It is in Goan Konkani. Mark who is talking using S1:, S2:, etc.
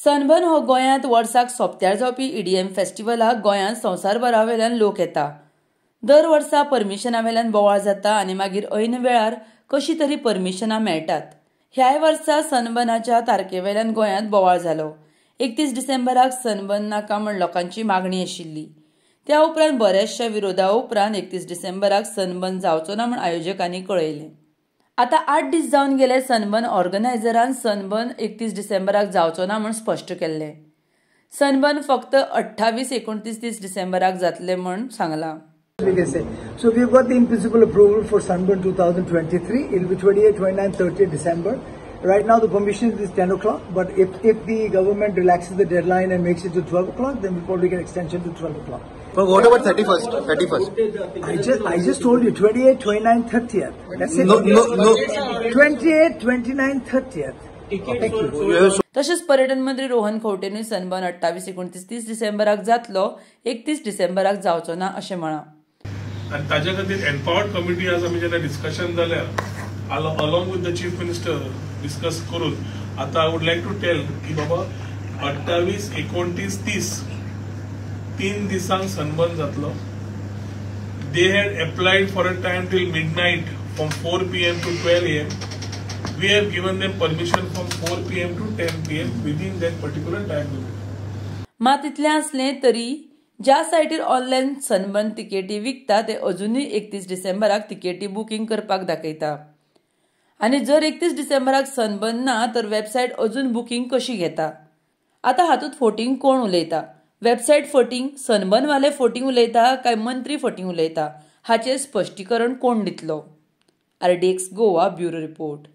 S1: सनबर्न हो गोंयांत वर्साक सोंपत्यार जावपी ईडीएम फेस्टिवलाक गोंयांत संवसारभरावेल्यान लोक येता. दर वर्सा परमिशना वेल्यान बोवाळ जाता आनी मागीर ऐन वेळार कशी तरी परमिशनां मेळटात. ह्याय वर्सा सनबर्नाच्या तारखेवेल्यान गोंयांत बोवाळ जालो. 31 डिसेंबराक सनबर्न नाका म्हण लोकांची मागणी आशिल्ली. त्या उपरांत बऱ्याचशा विरोधा उपरांत 31 डिसेंबराक सनबर्न जावचो ना म्हण आयोजकांनी कळयलें. आतां 8 दीस जावन गेले सनबर्न ऑर्गनायझरान सनबर्न 31 डिसेंबराक जावचो ना म्हूण स्पश्ट केल्लें. सनबर्न फक्त 28, 29, 30 डिसेंबराक जातले म्हूण सांगलां.
S2: We can say. So we've got the in-principle approval for Sunburn 2023. It'll be 28, 29, 30 December. Right now the permission is 10 o'clock, but if the government relaxes the deadline and makes it to 12 o'clock, then we'll probably get extension to 12 o'clock.
S3: But what about 31st? 31st?
S2: I just told you, 28, 29, 30th. That's it.
S3: No, no, no.
S2: 28, 29, 30th. Thank you.
S1: तशेंच पर्यटन मंत्री रोहन खंवटेनूय सनबर्न 28, 29, 30 डिसेंबराक जातलो, 31 डिसेंबराक जावचो ना अशें म्हळां.
S4: आनी ताज्या खातीर एम्पावर्ड कमिटी आज आमी जेन्ना डिस्कशन जाल्या along with the chief minister discuss करून आतां I would like to tell की बाबा 28, 29, 30 3 दिसांक सनबर्न जातलो. They had applied for a time till midnight from 4 PM to 12 AM. We have given them permission from 4 PM to 10 PM within that particular time limit.
S1: मात इतलें आसलें तरी ज्या सायटीर ऑनलायन सनबर्न तिकेटी विकता ते अजुनूय 31 डिसेंबराक तिकेटी बुकींग करपाक दाखयता. आनी जर 31 डिसेंबराक सनबर्न ना तर वेबसायट अजून बुकींग कशी घेता? आतां हातूंत फटींग कोण उलयता? वेबसायट फटींग, सनबर्नवाले फटींग उलयता काय मंत्री फटींग उलयता? हाचेर स्पश्टीकरण कोण दितलो? RDX Goa bureau report.